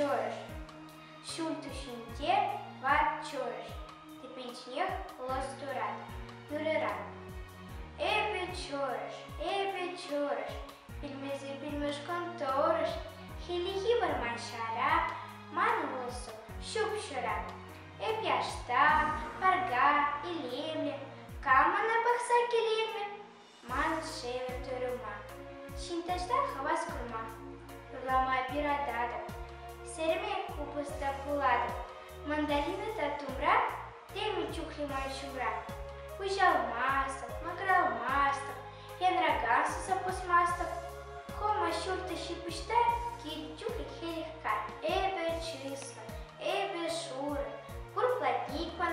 чӑрӑш. Ҫӳл ту ҫинче ват чӑрӑш, тӗпӗнченех лӑс турат, юрӑран. Эпӗ чӑрӑш, эпӗ чӑрӑш, пӗлмесӗр пӗлмешкӗн тӑрӑш, хӗллехи вӑрман ҫара, манӑн лӑссӑм ҫуп-ҫӑра. Эп яштак, парка, илемлӗ, кам мана пӑхса киленмӗ? Ман шевӗр тӑрӑма, ҫын таҫта хавас курма, юрлама юрататӑп. Сӗрме купӑста пулатӑп, мандолина та тумра, темӗн чухлӗ ман ҫумра. Хуҫалмастӑп, макӑралмастӑп, янракан сӑса пусмастӑп. Хӑма ҫурта ҫыпӑҫта кил чухлӗ хӗлӗх кай. Эпӗ чыслӑ, эпӗ шурӑ, пур платник мана.